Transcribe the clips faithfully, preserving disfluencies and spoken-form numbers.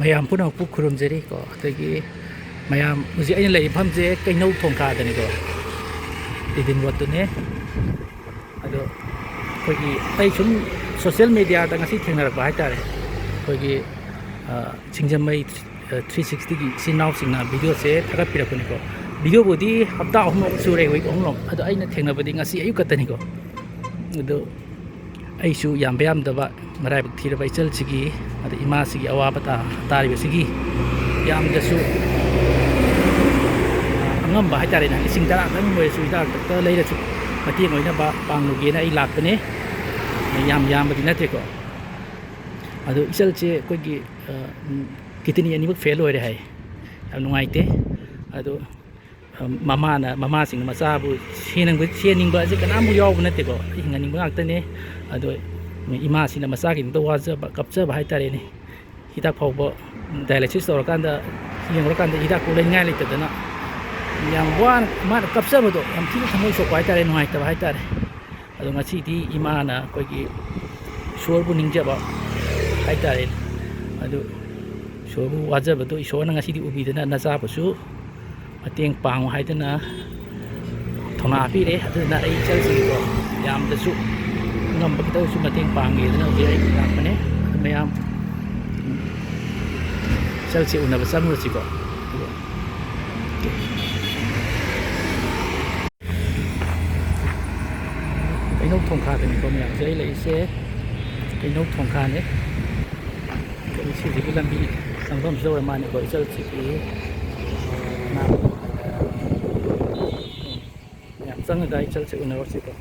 ꯃꯌꯥꯝ ꯄꯨꯝꯅꯃꯛꯄꯨ ꯈꯨꯔꯨꯝꯖꯔꯤꯀꯣ꯫ ꯑꯗꯒꯤ ꯃꯌꯥꯝ ꯍꯧꯖꯤꯛ ꯑꯩꯅ ꯂꯩꯔꯤꯕ ꯃꯐꯝꯁꯦ ꯀꯩꯅꯧ ꯊꯣꯡꯈꯥꯗꯅꯤꯀꯣ, ꯏꯗꯤꯟ ꯔꯣꯗꯇꯨꯅꯦ꯫ ꯑꯗꯣ ꯑꯩꯈꯣꯏꯒꯤ, ꯑꯩ ꯁꯨꯝ ꯁꯣꯁꯤꯌꯦꯜ ꯃꯦꯗꯤꯌꯥꯗ ꯉꯁꯤ ꯊꯦꯡꯅꯔꯛꯄ ꯍꯥꯏꯇꯥꯔꯦ, ꯑꯩꯈꯣꯏꯒꯤ, ꯑ, ꯁꯤꯡꯖꯃꯩ, ꯑ, ꯊ꯭ꯔꯤ ꯁꯤꯛꯁꯇꯤꯒꯤ ꯏꯆꯤꯟ ꯏꯅꯥꯎꯁꯤꯡꯅ ꯚꯤꯗꯤꯑꯣꯁꯦ ꯊꯥꯒꯠꯄꯤꯔꯛꯄꯅꯤꯀꯣ꯫ ꯚꯤꯗꯤꯑꯣꯕꯨꯗꯤ ꯍꯞꯇꯥ ꯑꯍꯨꯝꯂꯛ ꯁꯨꯔꯦ, ꯋꯤꯛ ꯑꯍꯨꯝꯂꯛ꯫ ꯑꯗꯣ ꯑꯩꯅ ꯊꯦꯡꯅꯕꯗꯤ ꯉꯁꯤ ꯑꯌꯨꯛ ꯈꯛꯇꯅꯤꯀꯣ꯫ ꯑꯗꯣ ꯑꯩꯁꯨ ꯌꯥꯝꯕ ꯌꯥꯝꯗꯕ ꯃꯔꯥꯏꯕꯛ ꯊꯤꯔꯕ ꯏꯆꯜꯁꯤꯒꯤ, ꯑꯗ ꯏꯃꯥꯁꯤꯒꯤ ꯑꯋꯥꯕ ꯇꯥ-, ꯇꯥꯔꯤꯕꯁꯤꯒꯤ ꯌꯥꯝꯗꯁꯨ, ꯑ, ꯑꯉꯝꯕ ꯍꯥꯏꯇꯥꯔꯦꯅꯦ, ꯂꯤꯁꯤꯡ ꯇꯔꯥꯗꯪ ꯑꯣꯏꯔꯁꯨ ꯍꯤꯗꯥꯛ ꯂꯥꯡꯊꯛꯇ ꯂꯩꯔꯁꯨ ꯃꯇꯦꯡ ꯑꯣꯏꯅꯕ ꯄꯥꯡꯂꯨꯒꯦꯅ ꯑꯩ ꯂꯥꯛꯄꯅꯦ꯫ ꯌꯥꯝ ꯌꯥꯝꯕꯗꯤ ꯅꯠꯇꯦꯀꯣ꯫ ꯑꯗꯣ ꯏꯆꯜꯁꯦ ꯑꯩꯈꯣꯏꯒꯤ, ꯑ, ꯎꯝ, ꯀꯤꯗꯅꯤ ꯑꯅꯤꯃꯛ ꯐꯦꯜ ꯑꯣꯏꯔꯦ ꯍꯥꯏ꯫ ꯌꯥꯝ ꯅꯨꯡꯉꯥꯏꯇꯦ꯫ ꯑꯗꯣ ꯃꯃꯥꯅ, ꯃꯃꯥꯁꯤꯡꯅ ꯃꯆꯥꯕꯨ ꯁꯦꯟꯅꯤꯡꯕ, ꯁꯦꯟꯅꯤꯡꯕ ꯑꯁꯤ ꯀꯅꯥꯝꯕꯨ ꯌꯥꯎꯕ ꯅꯠꯇꯦꯀꯣ, ꯍꯤꯡꯍꯟꯅꯤꯡꯕ ꯉꯥꯛꯇꯅꯦ꯫ ꯑꯗꯣ ꯏꯃꯥꯁꯤꯅ ꯃꯆꯥꯒꯤꯗꯃꯛꯇ ꯋꯥꯖꯕ, ꯀꯞꯆꯕ ꯍꯥꯏꯇꯥꯔꯦꯅꯦ꯫ ꯍꯤꯗꯥꯛ ꯐꯥꯎꯕ, dialysis ꯇꯧꯔꯀꯥꯟꯗ, ꯌꯦꯡꯉꯨꯔꯀꯥꯟꯗ ꯍꯤꯗꯥꯛ ꯐꯥꯎ ꯂꯩꯅꯤꯡꯉꯥꯏ ꯂꯩꯇꯗꯅ ꯌꯥꯝ ꯋꯥꯅ ꯃꯥꯅ ꯀꯞꯆꯕꯗꯣ ꯌꯥꯝ ꯊꯤꯅ ꯊꯃꯣꯏ ꯁꯣꯛꯄ ꯍꯥꯏꯇꯥꯔꯦ, ꯅꯨꯡꯉꯥꯏꯇꯕ ꯍꯥꯏꯇꯥꯔꯦ꯫ ꯑꯗꯣ ꯉꯁꯤꯗꯤ ꯏꯃꯥꯅ ꯑꯩꯈꯣꯏꯒꯤ ꯏꯁꯣꯔꯕꯨ ꯅꯤꯡꯖꯕ ꯍꯥꯏꯇꯥꯔꯦꯅꯦ꯫ ꯑꯗꯨ ꯏꯁꯣꯔꯕꯨ ꯋꯥꯖꯕꯗꯨ ꯏꯁꯣꯔꯅ ꯉꯁꯤꯗꯤ ꯎꯕꯤꯗꯅ ꯅꯆꯥꯕꯨꯁꯨ ꯃꯇꯦꯡ ꯄꯥꯡꯉꯨ ꯍꯥꯏꯗꯅ ꯊꯧꯅꯥ ꯄꯤꯔꯦ꯫ ꯑꯗꯨꯅ ꯑꯩ ꯏꯆꯜꯁꯤꯡꯗꯣ ꯌꯥꯝꯗꯁꯨ ꯉꯝꯕ ꯈꯤꯇꯪꯁꯨ ꯃꯇꯦꯡ ꯄꯥꯡꯒꯦꯗꯅ ꯍꯧꯖꯤꯛ ꯑꯩ ꯂꯥꯛꯄꯅꯦ꯫ ꯑꯗꯨ ꯃꯌꯥꯝ ꯏꯆꯜꯁꯦ ꯎꯅꯕ ꯆꯪꯉꯨꯔꯁꯤꯀꯣ꯫ ꯀꯩꯅꯧ ꯊꯣꯡꯈꯥꯗꯅꯤꯀꯣ ꯃꯌꯥꯝꯁꯦ ꯑꯩ ꯂꯩꯔꯤꯁꯦ, ꯀꯩꯅꯧ ꯊꯣꯡꯈꯥꯅꯦ꯫ ꯑꯩꯈꯣꯏ ꯁꯤꯗꯒꯤ ꯂꯝꯕꯤ ꯆꯪꯐꯝꯁꯤꯗ ꯑꯣꯏꯔ ꯃꯥꯜꯂꯦꯀꯣ ꯏꯆꯜꯁꯤꯒꯤ ꯅꯥ-, ꯃꯌꯥꯝ ꯆꯪꯉꯒ ꯏꯆꯜꯁꯦ ꯎꯅꯔꯨꯁꯤꯀꯣ꯫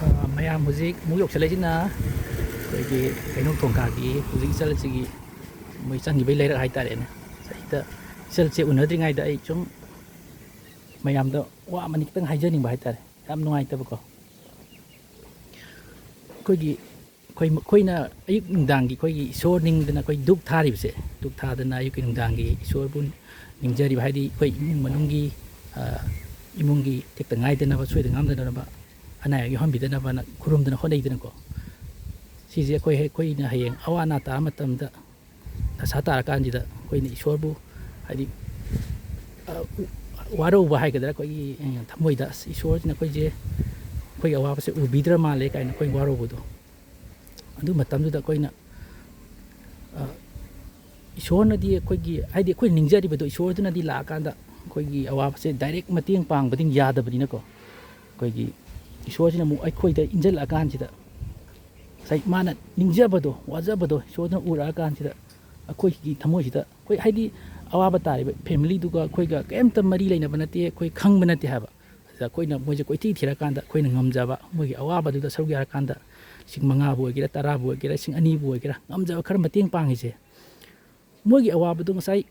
ꯑ, ꯃꯌꯥꯝ ꯍꯧꯖꯤꯛ ꯑꯃꯨꯛ ꯌꯧꯁꯤꯜꯂꯛꯏꯁꯤꯅ ꯑꯩꯈꯣꯏꯒꯤ ꯀꯩꯅꯧ ꯊꯣꯡꯈꯥꯒꯤ ꯍꯧꯖꯤꯛ ꯏꯆꯜꯁꯤꯒꯤ ꯃꯣꯏ ꯆꯪꯈꯤꯕꯒꯤ ꯂꯩꯔꯛ ꯍꯥꯏꯇꯥꯔꯦꯅꯦ꯫ ꯁꯤꯗ ꯏꯆꯜꯁꯦ ꯎꯅꯗ꯭ꯔꯤꯉꯩꯗ ꯑꯩ ꯁꯨꯝ ꯃꯌꯥꯝꯗ ꯋꯥ ꯑꯃꯅꯤ ꯈꯤꯇꯪ ꯍꯥꯏꯖꯅꯤꯡꯕ ꯍꯥꯏꯇꯥꯔꯦ꯫ ꯌꯥꯝ ꯅꯨꯡꯉꯥꯏꯇꯕꯀꯣ꯫ ꯑꯩꯈꯣꯏꯒꯤ, ꯑꯩꯈꯣꯏ, ꯑꯩꯈꯣꯏꯅ ꯑꯌꯨꯛ ꯅꯨꯡꯗꯥꯡꯒꯤ ꯑꯩꯈꯣꯏꯒꯤ ꯏꯁꯣꯔ ꯅꯤꯡꯗꯅ ꯑꯩꯈꯣꯏ ꯙꯨꯛ ꯊꯥꯔꯤꯕꯁꯦ, ꯙꯨꯛ ꯊꯥꯗꯅ ꯑꯌꯨꯛꯀꯤ ꯅꯨꯡꯗꯥꯡꯒꯤ ꯏꯁꯣꯔꯕꯨ ꯅꯤꯡꯖꯔꯤꯕ, ꯍꯥꯏꯗꯤ ꯑꯩꯈꯣꯏ ꯏꯃꯨꯡ ꯃꯅꯨꯡꯒꯤ, ꯑ, ꯏꯃꯨꯡꯒꯤ ꯇꯦꯛꯇ ꯉꯥꯏꯗꯅꯕ, ꯁꯣꯏꯗ ꯉꯥꯝꯗꯅꯕ, ꯑꯅꯥ ꯑꯌꯦꯛ ꯌꯥꯎꯍꯟꯕꯤꯗꯅꯕꯅ ꯈꯨꯔꯨꯝꯗꯅ ꯍꯣꯠꯅꯩꯗꯅꯀꯣ꯫ ꯁꯤꯁꯦ ꯑꯩꯈꯣꯏ, ꯑꯩꯈꯣꯏꯅ ꯍꯌꯦꯡ ꯑꯋꯥ ꯑꯅꯥ ꯇꯥꯔ ꯃꯇꯝꯗ, ꯗꯁꯥ ꯇꯥꯔꯀꯥꯟꯁꯤꯗ ꯑꯩꯈꯣꯏꯅ ꯏꯁꯣꯔꯕꯨ, ꯍꯥꯏꯗꯤ, ꯑ, ꯎ-, ꯋꯥꯔꯧꯕ ꯍꯥꯏꯒꯗ꯭ꯔꯥ, ꯑꯩꯈꯣꯏꯒꯤ, ꯑ, ꯊꯃꯣꯏꯗ, "ꯑꯁ, ꯏꯁꯣꯔꯁꯤꯅ ꯑꯩꯈꯣꯏꯁꯦ, ꯑꯩꯈꯣꯏꯒꯤ ꯑꯋꯥꯕꯁꯦ ꯎꯕꯤꯗ꯭ꯔ ꯃꯥꯜꯂꯦ" ꯀꯥꯏꯅ ꯑꯩꯈꯣꯏ ꯋꯥꯔꯧꯕꯗꯣ, ꯑꯗꯨ ꯃꯇꯝꯗꯨꯗ ꯑꯩꯈꯣꯏꯅ, ꯑ, ꯏꯁꯣꯔꯅꯗꯤ ꯑꯩꯈꯣꯏꯒꯤ, ꯍꯥꯏꯗꯤ, ꯑꯩꯈꯣꯏ ꯅꯤꯡꯖꯔꯤꯕꯗꯣ ꯏꯁꯣꯔꯗꯨꯅꯗꯤ ꯂꯥꯛꯑꯀꯥꯟꯗ ꯑꯩꯈꯣꯏꯒꯤ ꯑꯋꯥꯕꯁꯦ direct ꯃꯇꯦꯡ ꯄꯥꯡꯕꯗꯤ ꯌꯥꯗꯕꯅꯤꯅꯀꯣ, ꯑꯩꯈꯣꯏꯒꯤ ꯏꯁꯣꯔꯁꯤꯅ ꯑꯃꯨꯛ ꯑꯩꯈꯣꯏꯗ ꯏꯟꯁꯤꯜꯂꯛꯑꯀꯥꯟꯁꯤꯗ, ꯉꯁꯥꯏ ꯃꯥꯅ ꯅꯤꯡꯖꯕꯗꯣ, ꯋꯥꯖꯕꯗꯣ ꯏꯁꯣꯔꯗꯨꯅ ꯎꯔꯛꯑꯀꯥꯟꯁꯤꯗ, ꯑꯩꯈꯣꯏꯒꯤ ꯊꯃꯣꯏꯁꯤꯗ, ꯑꯩꯈꯣꯏ, ꯍꯥꯏꯗꯤ, ꯑꯋꯥꯕ ꯇꯥꯔꯤꯕ familyꯗꯨꯒ ꯑꯩꯈꯣꯏꯒ ꯀꯔꯤꯝꯇ ꯃꯔꯤ ꯂꯩꯅꯕ ꯅꯠꯇꯦ, ꯑꯩꯈꯣꯏ ꯈꯪꯕ ꯅꯠꯇꯦ ꯍꯥꯏꯕ꯫ ꯑꯗꯨꯗ ꯑꯩꯈꯣꯏꯅ ꯃꯣꯏꯁꯦ ꯀꯣꯏꯊꯤ ꯊꯤꯔꯀꯥꯟꯗ, ꯑꯩꯈꯣꯏꯅ ꯉꯝꯖꯕ ꯃꯣꯏꯒꯤ ꯑꯋꯥꯕꯗꯨꯗ ꯁꯔꯨꯛ ꯌꯥꯔꯀꯥꯟꯗ, ꯂꯤꯁꯤꯡ ꯃꯉꯥꯕꯨ ꯑꯣꯏꯒꯦꯔꯥ, ꯇꯔꯥꯕꯨ ꯑꯣꯏꯒꯦꯔꯥ, ꯂꯤꯁꯤꯡ ꯑꯅꯤꯕꯨ ꯑꯣꯏꯒꯦꯔꯥ, ꯉꯝꯖꯕ ꯈꯔ ꯃꯇꯦꯡ ꯄꯥꯡꯉꯤꯁꯦ, ꯃꯣꯏꯒꯤ ꯑꯋꯥꯕꯗꯣ ꯉꯁꯥꯏ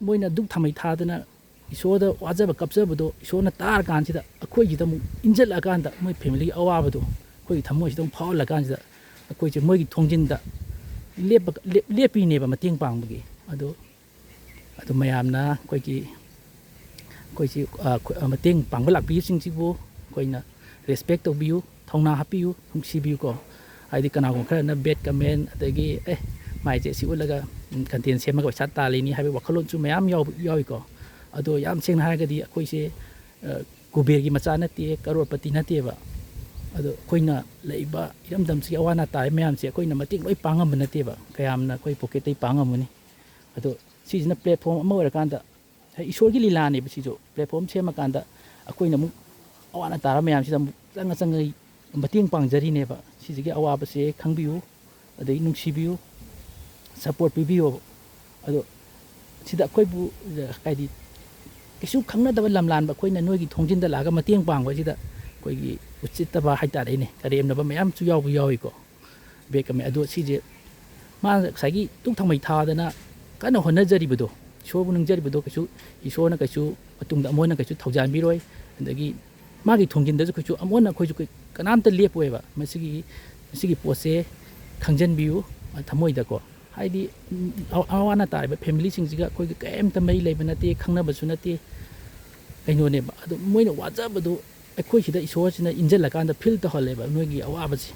ꯃꯣꯏꯅ ꯗꯨꯛ ꯊꯥꯃꯩ ꯊꯥꯗꯅ ꯏꯁꯣꯔꯗ ꯋꯥꯖꯕ ꯀꯞꯆꯕꯗꯣ ꯏꯁꯣꯔꯅ ꯇꯥꯔꯀꯥꯟꯁꯤꯗ, ꯑꯩꯈꯣꯏꯒꯤꯗ ꯑꯃꯨꯛ ꯏꯟꯁꯤꯜꯂꯛꯑꯀꯥꯟꯗ, ꯃꯣꯏ familyꯒꯤ ꯑꯋꯥꯕꯗꯣ ꯑꯩꯈꯣꯏꯒꯤ ꯊꯃꯣꯏꯁꯤꯗ ꯑꯃꯨꯛ ꯐꯥꯎꯍꯜꯂꯀꯥꯟꯁꯤꯗ, ꯑꯩꯈꯣꯏꯁꯦ ꯃꯣꯏꯒꯤ ꯊꯣꯡꯖꯤꯟꯗ ꯂꯦꯞꯄ-, ꯂꯦꯞ-, ꯂꯦꯞꯄꯤꯅꯦꯕ ꯃꯇꯦꯡ ꯄꯥꯡꯕꯒꯤ꯫ ꯑꯗꯣ, ꯑꯗꯨ ꯃꯌꯥꯝꯅ ꯑꯩꯈꯣꯏꯒꯤ, ꯑꯩꯈꯣꯏꯁꯤ, ꯑ, ꯈꯨ-, ꯑ, ꯃꯇꯦꯡ ꯄꯥꯡꯕ ꯂꯥꯛꯄꯤꯕꯁꯤꯡꯁꯤꯕꯨ ꯑꯩꯈꯣꯏꯅ respect ꯇꯧꯕꯤꯌꯨ, ꯊꯧꯅꯥ ꯍꯥꯞꯄꯤꯌꯨ, ꯅꯨꯡꯁꯤꯕꯤꯌꯨꯀꯣ꯫ ꯍꯥꯏꯗꯤ, ꯀꯅꯥꯒꯨꯝꯕ ꯈꯔꯅ bad comment, ꯑꯗꯒꯤ, "ꯑꯦ, ꯃꯥꯏꯁꯦ ꯁꯤ ꯎꯠꯂꯒ, ꯎꯝ, content ꯁꯦꯝꯃꯒ ꯄꯩꯁꯥ ꯇꯥꯜꯂꯤꯅꯤ" ꯍꯥꯏꯕꯒꯤ ꯋꯥꯈꯜꯂꯣꯟꯁꯨ ꯃꯌꯥꯝ ꯌꯥꯎꯕ, ꯌꯥꯎꯏꯀꯣ꯫ ꯑꯗꯣ, ꯌꯥꯝ ꯁꯦꯡꯅ ꯍꯥꯏꯔꯒꯗꯤ, ꯑꯩꯈꯣꯏꯁꯦ, ꯑ, ꯀꯨꯕꯦꯔꯒꯤ ꯃꯆꯥ ꯅꯠꯇꯦ, ꯀꯔꯣꯔꯄꯇꯤ ꯅꯠꯇꯦꯕ꯫ ꯑꯗꯣ, ꯑꯩꯈꯣꯏꯅ ꯂꯩꯔꯤꯕ ꯏꯔꯝꯗꯝꯁꯤꯒꯤ ꯑꯋꯥ ꯑꯅꯥ ꯇꯥꯔꯤꯕ ꯃꯌꯥꯝꯁꯦ ꯑꯩꯈꯣꯏꯅ ꯃꯇꯦꯡ ꯂꯣꯏ ꯄꯥꯡꯉꯝꯕ ꯅꯠꯇꯦꯕ, ꯀꯌꯥꯝꯅ ꯑꯩꯈꯣꯏ pocketꯇꯒꯤ ꯄꯥꯡꯉꯝꯒꯅꯤ꯫ ꯑꯗꯣ, ꯁꯤꯁꯤꯅ platform ꯑꯃ ꯑꯣꯏꯔꯀꯥꯟꯗ, ꯏꯁꯣꯔꯒꯤ ꯂꯤꯂꯥꯅꯦꯕ ꯁꯤꯁꯨ꯫ Platform ꯁꯦꯝꯃꯀꯥꯟꯗ ꯑꯩꯈꯣꯏꯅ ꯑꯃꯨꯛ ꯑꯋꯥ ꯑꯅꯥ ꯇꯥꯔꯕ ꯃꯌꯥꯝꯁꯤꯗ ꯑꯃꯨꯛ ꯆꯪꯉ ꯆꯪꯉ ꯃꯇꯦꯡ ꯄꯥꯡꯖꯔꯤꯅꯦꯕ꯫ ꯁꯤꯁꯤꯒꯤ ꯑꯋꯥꯕꯁꯦ ꯈꯪꯕꯤꯌꯨ, ꯑꯗꯒꯤ ꯅꯨꯡꯁꯤꯕꯤꯌꯨ, support ꯄꯤꯕꯤꯌꯣꯕ꯫ ꯑꯗꯣ, ꯁꯤꯗ ꯑꯩꯈꯣꯏꯕꯨ, ꯍꯥꯏꯗꯤ, ꯀꯩꯁꯨ ꯈꯪꯅꯗꯕ ꯂꯝꯂꯥꯟꯕ ꯑꯩꯈꯣꯏꯅ ꯅꯣꯏꯒꯤ ꯊꯣꯡꯖꯤꯟꯗ ꯂꯥꯛꯑꯒ ꯃꯇꯦꯡ ꯄꯥꯡꯕꯁꯤꯗ ꯑꯩꯈꯣꯏꯒꯤ ꯎꯁꯤꯠꯇꯕ ꯍꯥꯏꯇꯥꯔꯦꯅꯦ, ꯀꯔꯦꯝꯅꯕ ꯃꯌꯥꯝꯁꯨ ꯌꯥꯎꯕ ꯌꯥꯎꯏꯀꯣ꯫ Bad comment꯫ ꯑꯗꯣ, ꯁꯤꯁꯦ ꯃꯥꯅ ꯉꯁꯥꯏꯒꯤ ꯗꯨꯛ ꯊꯥꯃꯩ ꯊꯥꯗꯅ ꯀꯟꯅ ꯍꯣꯠꯅꯖꯔꯤꯕꯗꯣ, ꯏꯁꯣꯔꯕꯨ ꯅꯤꯡꯖꯔꯤꯕꯗꯣ, ꯀꯩꯁꯨ, ꯏꯁꯣꯔꯅ ꯀꯩꯁꯨ ꯃꯇꯨꯡꯗ ꯑꯃꯨꯛ ꯍꯟꯅ ꯀꯩꯁꯨ ꯊꯧꯖꯥꯟꯕꯤꯔꯣꯏ꯫ ꯑꯗꯒꯤ ꯃꯥꯒꯤ ꯊꯣꯡꯖꯤꯟꯗꯁꯨ ꯀꯩꯁꯨ ꯑꯃꯨꯛ ꯍꯟꯅ ꯑꯩꯈꯣꯏꯁꯨ ꯀꯩ-, ꯀꯅꯥꯝꯇ ꯂꯦꯞꯄꯣꯏꯕ꯫ ꯃꯁꯤꯒꯤ, ꯃꯁꯤꯒꯤ ꯄꯣꯠꯁꯦ ꯈꯪꯖꯟꯕꯤꯌꯨ, ꯑ, ꯊꯃꯣꯏꯗꯀꯣ꯫ ꯍꯥꯏꯗꯤ, ꯎꯝ, ꯑ-, ꯑꯋꯥ ꯑꯅꯥ ꯇꯥꯔꯤꯕ familyꯁꯤꯡꯁꯤꯒ ꯑꯩꯈꯣꯏꯒ ꯀꯔꯤꯝꯇ ꯃꯔꯤ ꯂꯩꯕ ꯅꯠꯇꯦ, ꯈꯪꯅꯕꯁꯨ ꯅꯠꯇꯦ, ꯀꯩꯅꯣꯅꯦꯕ꯫ ꯑꯗꯣ, ꯃꯣꯏꯅ ꯋꯥꯖꯕꯗꯣ ꯑꯩꯈꯣꯏ ꯁꯤꯗ ꯏꯁꯣꯔꯁꯤꯅ ꯏꯟꯁꯤꯜꯂꯀꯥꯟꯗ feel ꯇꯧꯍꯜꯂꯦꯕ, ꯅꯣꯏꯒꯤ ꯑꯋꯥꯕꯁꯦ꯫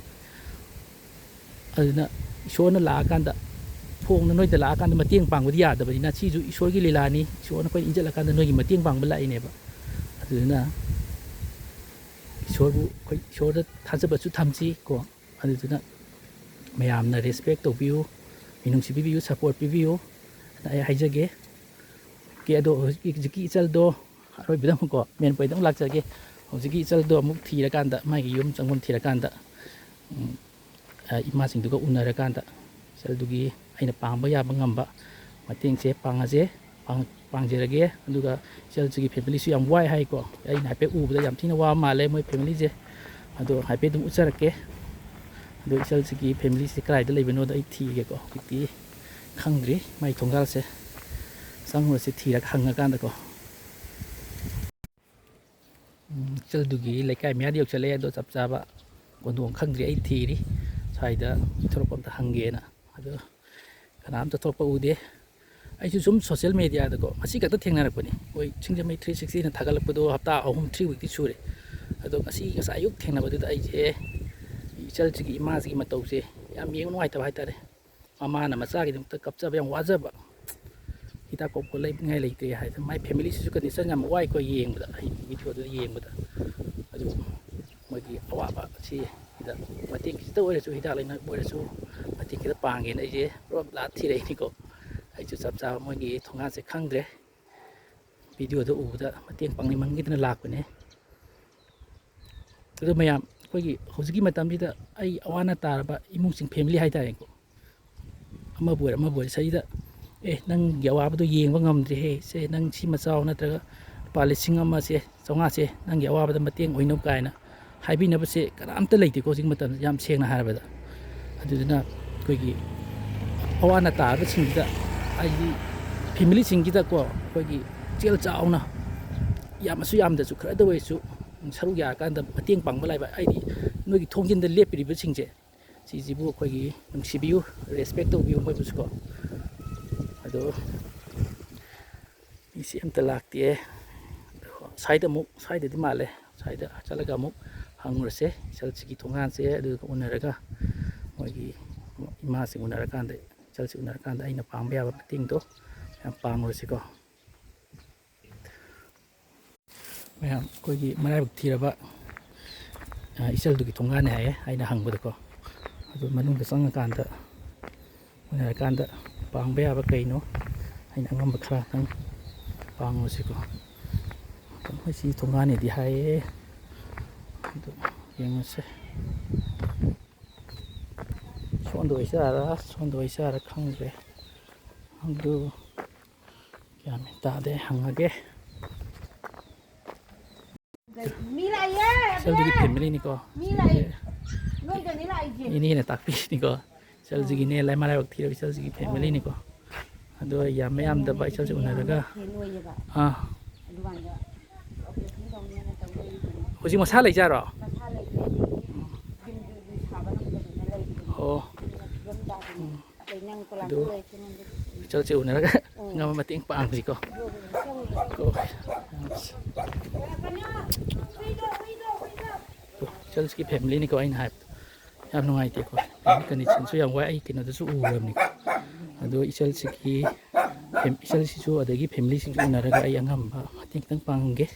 ꯑꯗꯨꯅ ꯏꯁꯣꯔꯅ ꯂꯥꯛꯑꯀꯥꯟꯗ, ꯐꯣꯡꯅ ꯅꯣꯏꯗ ꯂꯥꯛꯑꯀꯥꯟꯗ ꯃꯇꯦꯡ ꯄꯥꯡꯕꯗꯤ ꯌꯥꯗꯕꯅꯤꯅ, ꯁꯤꯁꯨ ꯏꯁꯣꯔꯒꯤ ꯂꯤꯂꯥꯅꯤ꯫ ꯏꯁꯣꯔꯅ ꯑꯩꯈꯣꯏꯗ ꯏꯟꯖꯜꯂꯀꯥꯟꯗ ꯅꯣꯏꯒꯤ ꯃꯇꯦꯡ ꯄꯥꯡꯕ ꯂꯥꯛꯏꯅꯦꯕ꯫ ꯑꯗꯨꯗꯨꯅ ꯏꯁꯣꯔꯕꯨ, ꯑꯩꯈꯣꯏ ꯏꯁꯣꯔꯗ ꯊꯥꯖꯕꯁꯨ ꯊꯝꯁꯤ ꯀꯣ꯫ ꯑꯗꯨꯗꯨꯅ ꯃꯌꯥꯝꯅ respect ꯇꯧꯕꯤꯌꯨ, ꯃꯤꯅꯨꯡꯁꯤ ꯄꯤꯕꯤꯌꯨ, support ꯄꯤꯕꯤꯌꯨ ꯍꯥꯏꯅ ꯑꯩ ꯍꯥꯏꯖꯒꯦ꯫ ꯑꯣꯀꯦ, ꯑꯗꯣ ꯍꯧꯖꯤꯛꯀꯤ, ꯍꯧꯖꯤꯛꯀꯤ ꯏꯆꯜꯗꯣ ꯑꯔꯣꯏꯕꯗ ꯑꯃꯨꯛꯀꯣ, main point ꯑꯃꯨꯛ ꯂꯥꯛꯆꯒꯦ꯫ ꯍꯧꯖꯤꯛꯀꯤ ꯏꯆꯜꯗꯣ ꯑꯃꯨꯛ ꯊꯤꯔꯀꯥꯟꯗ, ꯃꯥꯒꯤ ꯌꯨꯝ ꯆꯪꯐꯝ ꯊꯤꯔꯀꯥꯟꯗ, ꯎꯝ, ꯑ, ꯏꯃꯥꯁꯤꯡꯗꯨꯒ ꯎꯅꯔꯀꯥꯟꯗ ꯏꯆꯜꯗꯨꯒꯤ ꯑꯩꯅ ꯄꯥꯡꯕ ꯌꯥꯕ ꯉꯝꯕ ꯃꯇꯦꯡꯁꯦ ꯄꯥꯡꯉꯁꯦ, ꯄꯥꯡ-, ꯄꯥꯡꯖꯔꯒꯦ꯫ ꯑꯗꯨꯒ ꯏꯆꯜꯁꯤꯒꯤ family ꯁꯨ ꯌꯥꯝ ꯋꯥꯏ ꯍꯥꯏꯀꯣ꯫ ꯑꯩꯅ ꯍꯥꯏꯐꯦꯠ ꯎꯕꯗ ꯌꯥꯝ ꯊꯤꯅ ꯋꯥꯕ ꯃꯥꯜꯂꯦ ꯃꯣꯏ family ꯁꯦ꯫ ꯑꯗꯣ ꯍꯥꯏꯐꯦꯠ ꯑꯗꯨꯝ ꯎꯠꯆꯔꯛꯀꯦ꯫ ꯑꯗꯣ ꯏꯆꯜꯁꯤꯒꯤ family ꯁꯦ ꯀꯗꯥꯏꯗ ꯂꯩꯕꯅꯣꯗꯣ ꯑꯩ ꯊꯤꯒꯦꯀꯣ꯫ ꯍꯧꯖꯤꯛꯇꯤ ꯈꯪꯗ꯭ꯔꯤ ꯃꯥꯏ ꯊꯣꯡꯒꯥꯜꯁꯦ꯫ ꯆꯪꯉꯨꯔꯁꯤ ꯊꯤꯔꯒ ꯍꯪꯉꯀꯥꯟꯗꯀꯣ꯫ ꯎꯝ, ꯏꯆꯜꯗꯨꯒꯤ ꯂꯩꯀꯥꯏ ꯃꯌꯥꯗ ꯌꯧꯁꯜꯂꯛꯑꯦ, ꯑꯗꯣ ꯆꯞ ꯆꯥꯕ ꯀꯣꯟꯗꯣꯡ ꯈꯪꯗ꯭ꯔꯤ, ꯑꯩ ꯊꯤꯔꯤ꯫ ꯁ꯭ꯋꯥꯏꯗ ꯊꯣꯛꯂꯛꯄ ꯑꯝꯇ ꯍꯪꯒꯦꯅ꯫ ꯑꯗꯣ ꯀꯅꯥꯝꯇ ꯊꯣꯛꯄ ꯎꯗꯦ꯫ ꯑꯩꯁꯨ ꯁꯨꯝ social media ꯗꯀꯣ ꯉꯁꯤ ꯈꯛꯇ ꯊꯦꯡꯅꯔꯛꯄꯅꯤ꯫ ꯃꯣꯏ ꯁꯤꯡꯖꯃꯩ three sixty ꯅ ꯊꯥꯒꯠꯂꯛꯄꯗꯣ ꯍꯞꯇꯥ ꯑꯍꯨꯝ, three week ꯇꯤ ꯁꯨꯔꯦ꯫ ꯑꯗꯣ ꯉꯁꯤ, ꯉꯁꯥꯏ ꯑꯌꯨꯛ ꯊꯦꯡꯅꯕꯗꯨꯗ ꯑꯩꯁꯦ ꯏꯆꯜꯁꯤꯒꯤ, ꯏꯃꯥꯁꯤꯒꯤ ꯃꯇꯧꯁꯦ ꯌꯥꯝ ꯌꯦꯡꯕ ꯅꯨꯡꯉꯥꯏꯇꯕ ꯍꯥꯏꯇꯥꯔꯦ꯫ ꯃꯃꯥꯅ ꯃꯆꯥꯒꯤꯗꯃꯛꯇ ꯀꯞꯆꯕ ꯌꯥꯝ ꯋꯥꯖꯕ꯫ ꯍꯤꯗꯥꯛ ꯀꯣꯛꯄ ꯂꯩꯅꯤꯡꯉꯥꯏ ꯂꯩꯇ꯭ꯔꯦ ꯍꯥꯏꯗꯅ꯫ ꯃꯥꯏ family ꯁꯤꯁꯨ condition ꯌꯥꯝ ꯋꯥꯏꯀꯣ ꯌꯦꯡꯕꯗ, ꯑꯩ video ꯗꯨꯗ ꯌꯦꯡꯕꯗ꯫ ꯑꯗꯨ ꯃꯣꯏꯒꯤ ꯑꯋꯥꯕ ꯁꯤ ꯁꯤꯗ ꯃꯇꯦꯡ ꯈꯤꯖꯤꯛꯇ ꯑꯣꯏꯔꯁꯨ, ꯍꯤꯗꯥꯛ ꯂꯩꯅꯕ ꯑꯣꯏꯔꯁꯨ, ꯃꯇꯦꯡ ꯈꯤꯇ ꯄꯥꯡꯒꯦꯅ ꯑꯩꯁꯦ ꯄꯨꯔꯥ ꯂꯥ ꯊꯤꯔꯛꯏꯅꯤꯀꯣ꯫ ꯑꯩꯁꯨ ꯆꯞ ꯆꯥꯕ ꯃꯣꯏꯒꯤ ꯊꯣꯡꯒꯥꯟꯁꯦ ꯈꯪꯗ꯭ꯔꯦ꯫ Video ꯗ ꯎꯕꯗ ꯃꯇꯦꯡ ꯄꯥꯡꯅꯤꯡꯃꯟꯈꯤꯗꯅ ꯂꯥꯛꯄꯅꯦ꯫ ꯑꯗꯨ ꯃꯌꯥꯝ, ꯑꯩꯈꯣꯏꯒꯤ ꯍꯧꯖꯤꯛꯀꯤ ꯃꯇꯝꯁꯤꯗ ꯑꯩ ꯑꯋꯥ ꯑꯅꯥ ꯇꯥꯔꯕ ꯏꯃꯨꯡꯁꯤꯡ, family ꯍꯥꯏꯇꯥꯔꯦꯀꯣ, ꯑꯃꯕꯨ ꯑꯣꯏꯔꯦ ꯑꯃꯕꯨ ꯑꯣꯏꯔꯦ, ꯁꯤꯗ, "ꯑꯦ, ꯅꯪꯒꯤ ꯑꯋꯥꯕꯗꯣ ꯌꯦꯡꯕ ꯉꯝꯗ꯭ꯔꯦꯍꯦ, ꯁꯦ, ꯅꯪ ꯁꯤꯃ ꯆꯥꯎ, ꯅꯠꯇ꯭ꯔꯒ ꯂꯨꯄꯥ ꯂꯤꯁꯤꯡ ꯑꯃꯁꯦ, ꯆꯥꯝꯃꯉꯥꯁꯦ ꯅꯪꯒꯤ ꯑꯋꯥꯕꯗ ꯃꯇꯦꯡ ꯑꯣꯏꯅꯕ" ꯀꯥꯏꯅ ꯍꯥꯏꯕꯤꯅꯕꯁꯦ ꯀꯅꯥꯝꯇ ꯂꯩꯇꯦꯀꯣ ꯍꯧꯖꯤꯛ ꯃꯇꯝꯗ, ꯌꯥꯝ ꯁꯦꯡꯅ ꯍꯥꯏꯔꯕꯗ꯫ ꯑꯗꯨꯗꯨꯅ ꯑꯩꯈꯣꯏꯒꯤ ꯑꯋꯥ ꯑꯅꯥ ꯇꯥꯔꯕꯁꯤꯡꯁꯤꯗ, ꯍꯥꯏꯗꯤ family ꯁꯤꯡꯁꯤꯗꯀꯣ, ꯑꯩꯈꯣꯏꯒꯤ ꯄꯨꯛꯆꯦꯜ ꯆꯥꯎꯅ, ꯌꯥꯝꯃꯁꯨ ꯌꯥꯝꯗ꯭ꯔꯁꯨ ꯈꯔꯗ ꯑꯣꯏꯔꯁꯨ ꯁꯔꯨꯛ ꯌꯥꯔꯀꯥꯟꯗ ꯃꯇꯦꯡ ꯄꯥꯡꯕ ꯂꯥꯛꯏꯕ, ꯍꯥꯏꯗꯤ ꯅꯣꯏꯒꯤ ꯊꯣꯡꯖꯤꯟꯗ ꯂꯦꯞꯄꯤꯔꯤꯕꯁꯤꯡꯁꯦ, ꯁꯤꯁꯤꯕꯨ ꯑꯩꯈꯣꯏꯒꯤ ꯅꯨꯡꯁꯤꯕꯤꯌꯨ, respect ꯇꯧꯕꯤꯌꯨ ꯃꯣꯏꯕꯨꯁꯨꯀꯣ꯫ ꯑꯗꯣ ꯃꯤꯁꯤ ꯑꯝꯇ ꯂꯥꯛꯇꯦ꯫ ꯑꯗꯣ ꯁ꯭ꯋꯥꯏꯗ ꯑꯃꯨꯛ, ꯁ꯭ꯋꯥꯏꯗꯗꯤ ꯃꯥꯜꯂꯦ, ꯁ꯭ꯋꯥꯏꯗ ꯆꯠꯂꯒ ꯑꯃꯨꯛ ꯍꯪꯉꯨꯔꯁꯦ꯫ ꯏꯆꯜꯁꯤꯒꯤ ꯊꯣꯡꯒꯥꯟꯁꯦ ꯑꯗꯨꯒ ꯎꯅꯔꯒ ꯃꯣꯏꯒꯤ ꯏꯃꯥꯁꯤꯡ ꯎꯅꯔꯀꯥꯟꯗ, ꯏꯆꯜꯁꯤꯡ ꯎꯅꯔꯀꯥꯟꯗ ꯑꯩꯅ ꯄꯥꯡꯕ ꯌꯥꯕ ꯃꯇꯦꯡꯗꯣ ꯃꯌꯥꯝ ꯄꯥꯡꯉꯨꯔꯁꯤꯀꯣ꯫ ꯃꯌꯥꯝ ꯑꯩꯈꯣꯏꯒꯤ ꯃꯔꯥꯏꯕꯛ ꯊꯤꯔꯕ, ꯑ, ꯏꯆꯜꯗꯨꯒꯤ ꯊꯣꯡꯒꯥꯟꯅꯦ ꯍꯥꯏꯌꯦ ꯑꯩꯅ ꯍꯪꯕꯗꯀꯣ꯫ ꯑꯗꯨ ꯃꯅꯨꯡꯗ ꯆꯪꯉꯀꯥꯟꯗ, ꯎꯅꯔꯀꯥꯟꯗ ꯄꯥꯡꯕ ꯌꯥꯕ ꯀꯩꯅꯣ ꯑꯩꯅ ꯑꯉꯝꯕ ꯈꯔ ꯅꯪ ꯄꯥꯡꯉꯨꯁꯤꯀꯣ꯫ ꯑꯩꯈꯣꯏ ꯁꯤ ꯊꯣꯡꯒꯥꯟꯅꯦꯗꯤ ꯍꯥꯏꯌꯦ꯫ ꯑꯗꯨ ꯌꯦꯡꯉꯁꯦ꯫ ꯁꯣꯟꯗ ꯑꯣꯏꯖꯥꯔꯥ, ꯁꯣꯟꯗ ꯑꯣꯏꯖꯥꯔꯥ ꯈꯪꯗ꯭ꯔꯦ꯫ ꯑꯗꯨ ꯒ꯭ꯌꯥꯟ ꯃꯦꯟ ꯇꯥꯗꯦ, ꯍꯪꯉꯒꯦ꯫ ꯃꯤ ꯂꯥꯛꯏꯌꯦ, ꯏꯆꯜꯗꯨꯒꯤ ꯑꯕꯦ! ꯐꯦꯃꯤꯂꯤꯅꯤꯀꯣ꯫ ꯃꯤ ꯂꯥꯛꯏ꯫ ꯅꯣꯏꯗꯅꯤ ꯂꯥꯛꯏꯁꯦ꯫ ꯏꯅꯦꯅ ꯇꯥꯛꯄꯤꯔꯤꯅꯤꯀꯣ꯫ ꯏꯆꯜꯁꯤꯒꯤꯅꯦ, ꯂꯥꯏ ꯃꯔꯥꯏꯕꯛ ꯊꯤꯔꯕ ꯏꯆꯜꯁꯤꯒꯤ ꯐꯦꯃꯤꯂꯤꯅꯤꯀꯣ꯫ ꯑꯗꯣ ꯌꯥꯝꯕ ꯌꯥꯝꯗꯕ ꯏꯆꯜꯁꯤ ꯎꯅꯔꯒ꯫ ꯐꯦꯟ ꯑꯣꯏꯌꯦꯕ꯫ ꯑꯥ꯫ ꯑꯗꯨꯀꯥꯟꯗ ꯑꯣꯄꯔꯦꯁꯟ ꯇꯧꯅꯦꯅ ꯇꯧ ꯂꯩꯕꯅꯦ꯫ ꯍꯧꯖꯤꯛ ꯃꯁꯥ ꯂꯩꯖꯥꯔꯣ? ꯃꯁꯥ ꯂꯩꯇꯦ, ꯑꯗꯒꯤ ꯌꯨꯝꯗꯨꯁꯨ ꯁꯥꯕ ꯉꯝꯗꯗꯅ ꯂꯩꯕꯅꯦ꯫ ꯑꯣ꯫ ꯑꯗꯨꯅ ꯐꯤꯕꯝ ꯇꯥꯗꯅ꯫ ꯎꯝ꯫ ꯑꯗꯩ ꯅꯪ ꯀꯣꯂꯥꯞꯁ ꯑꯗꯨ ꯂꯩꯔꯁꯨ ꯉꯝꯗꯦ꯫ ꯏꯆꯜꯁꯦ ꯎꯅꯔꯒ ꯎꯝ꯫ ꯑꯉꯝꯕ ꯃꯇꯦꯡ ꯄꯥꯡꯁꯤꯀꯣ꯫ ꯑꯗꯨ ꯑꯗꯨꯝ ꯆꯪꯉꯨ꯫ ꯀꯣ꯫ ꯏꯆꯜꯁꯤꯒꯤ ꯐꯦꯃꯤꯂꯤꯅꯤꯀꯣ ꯑꯩꯅ ꯍꯥꯏꯕꯗꯣ꯫ ꯌꯥꯝ ꯅꯨꯡꯉꯥꯏꯇꯦꯀꯣ꯫ ꯀꯟꯗꯤꯁꯟꯁꯨ ꯌꯥꯝ ꯋꯥꯏ꯫ ꯑꯩ ꯀꯩꯅꯣꯗꯁꯨ ꯎꯔꯕꯅꯤꯀꯣ꯫ ꯑꯗꯣ ꯏꯆꯜꯁꯤꯒꯤ ꯐꯦꯝ-, ꯏꯆꯜꯁꯤꯁꯨ ꯑꯗꯒꯤ ꯐꯦꯃꯤꯂꯤꯁꯤꯡꯁꯨ ꯎꯅꯔꯒ ꯑꯩ ꯑꯉꯝꯕ ꯃꯇꯦꯡ ꯈꯤꯇꯪ ꯄꯥꯡꯒꯦ꯫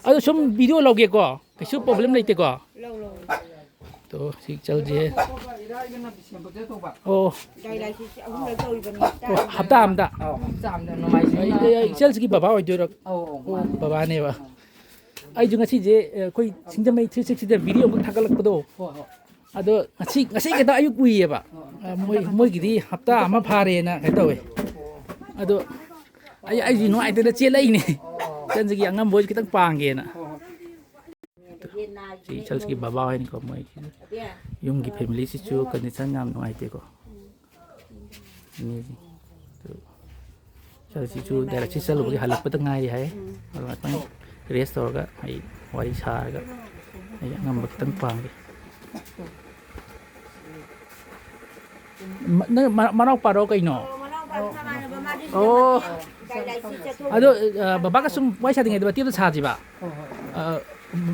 ꯑꯗꯣ ꯁꯨꯝ ꯚꯤꯗꯤꯑꯣ ꯂꯧꯒꯦꯀꯣ꯫ ꯀꯩꯁꯨ ꯄ꯭ꯔꯣꯕ꯭ꯂꯦꯝ ꯂꯩꯇꯦꯀꯣ꯫ ꯂꯧ, ꯂꯧ꯫ ꯇꯣ, ꯁꯤ ꯏꯆꯜꯁꯦ꯫ ꯏꯔꯥꯏꯒꯅ ꯗꯤꯁꯦꯝꯕꯔꯗ ꯇꯧꯕ꯫ ꯑꯣ꯫ ꯗꯥꯏꯂꯥꯏꯁꯤꯁ ꯑꯍꯨꯝꯂꯛ ꯇꯧꯔꯤꯕꯅꯤ꯫ ꯑꯣ, ꯍꯞꯇꯥ ꯑꯃꯗ? ꯑꯧ, ꯍꯞꯇꯥ ꯑꯃꯗ ꯅꯣꯡꯃꯥꯏꯖꯤꯡ ꯑꯩ, ꯑꯩ, ꯏꯆꯜꯁꯤꯒꯤ ꯕꯕꯥ ꯑꯣꯏꯗꯣꯏꯔꯣ? ꯑꯧ, ꯑꯧ, ꯑꯣ, ꯃꯥꯅꯦ꯫ ꯕꯕꯥꯅꯦꯕ꯫ ꯑꯩꯁꯨ ꯉꯁꯤꯁꯦ, ꯑ, ꯑꯩꯈꯣꯏ ꯁꯤꯡꯖꯃꯩ ꯊ꯭ꯔꯤ ꯁꯤꯛꯁꯇꯤꯗ ꯚꯤꯗꯤꯑꯣ ꯑꯃꯈꯛ ꯊꯥꯒꯠꯂꯛꯄꯗꯣ꯫ ꯍꯣꯏ, ꯍꯣꯏ꯫ ꯑꯗꯣ ꯉꯁꯤ, ꯉꯁꯤ ꯈꯛꯇ ꯑꯌꯨꯛ ꯎꯏꯌꯦꯕ꯫ ꯑꯣ, ꯑ, ꯃꯣꯏ, ꯃꯣꯏꯒꯤꯗꯤ ꯍꯞꯇꯥ ꯑꯃ ꯐꯥꯔꯦꯅ ꯀꯩꯅꯣ ꯇꯧꯋꯦ꯫ ꯑꯣ꯫ ꯑꯗꯣ ꯑꯩ, ꯑꯩꯁꯨ ꯅꯨꯡꯉꯥꯏꯇꯗꯅ ꯆꯦꯜꯂꯛꯏꯅꯦ꯫ ꯑꯣ꯫ ꯏꯆꯜꯁꯤꯒꯤ ꯑꯉꯝꯕ ꯑꯣꯏꯁꯨ ꯈꯤꯇꯪ ꯄꯥꯡꯒꯦꯅ꯫ ꯍꯣꯏ, ꯍꯣꯏ꯫ ꯁꯤ ꯏꯆꯜꯁꯤꯒꯤ ꯕꯕꯥ ꯍꯣꯏꯅꯤꯀꯣ, ꯃꯣꯏ ꯌꯨꯝꯒꯤ ꯐꯦꯃꯤꯂꯤꯁꯤꯁꯨ ꯀꯟꯗꯤꯁꯟ ꯌꯥꯝ ꯅꯨꯡꯉꯥꯏꯇꯦꯀꯣ꯫ ꯃꯤꯁꯤꯡ꯫ ꯑꯗꯨ ꯏꯆꯜꯁꯤꯁꯨ ꯗꯥꯏꯂꯥꯏꯁꯤꯁ ꯆꯠꯂꯨꯕꯒꯤ ꯍꯜꯂꯛꯄꯗ ꯉꯥꯏꯔꯤ ꯍꯥꯏ꯫ ꯑꯗꯨ ꯉꯥꯛꯇꯪ ꯔꯦꯁ ꯇꯧꯔꯒ ꯑꯩ ꯋꯥꯔꯤ ꯁꯥꯔꯒ ꯑꯩ ꯑꯉꯝꯕ ꯈꯤꯇꯪ ꯄꯥꯡꯒꯦ꯫ ꯃ-, ꯅꯪ ꯃ-, ꯃꯅꯥꯎꯄꯥꯔꯣ ꯀꯩꯅꯣ? ꯑꯣ, ꯃꯅꯥꯎꯄꯥ ꯃꯃꯥꯟꯅꯕ ꯃꯥꯗꯤ ꯑꯣ꯫ ꯁꯤꯗ ꯗꯥꯏꯂꯥꯏꯁꯤꯁ ꯆꯠꯊꯣꯛ ꯑꯗꯣ, ꯑ, ꯕꯕꯥꯒ ꯁꯨꯝ ꯋꯥꯔꯤ ꯁꯥꯗ꯭ꯔꯤꯉꯩꯗ ꯃꯇꯦꯛ ꯑꯝꯇ ꯁꯥꯁꯤꯕ꯫ ꯍꯣꯏ, ꯍꯣꯏ꯫ ꯑ,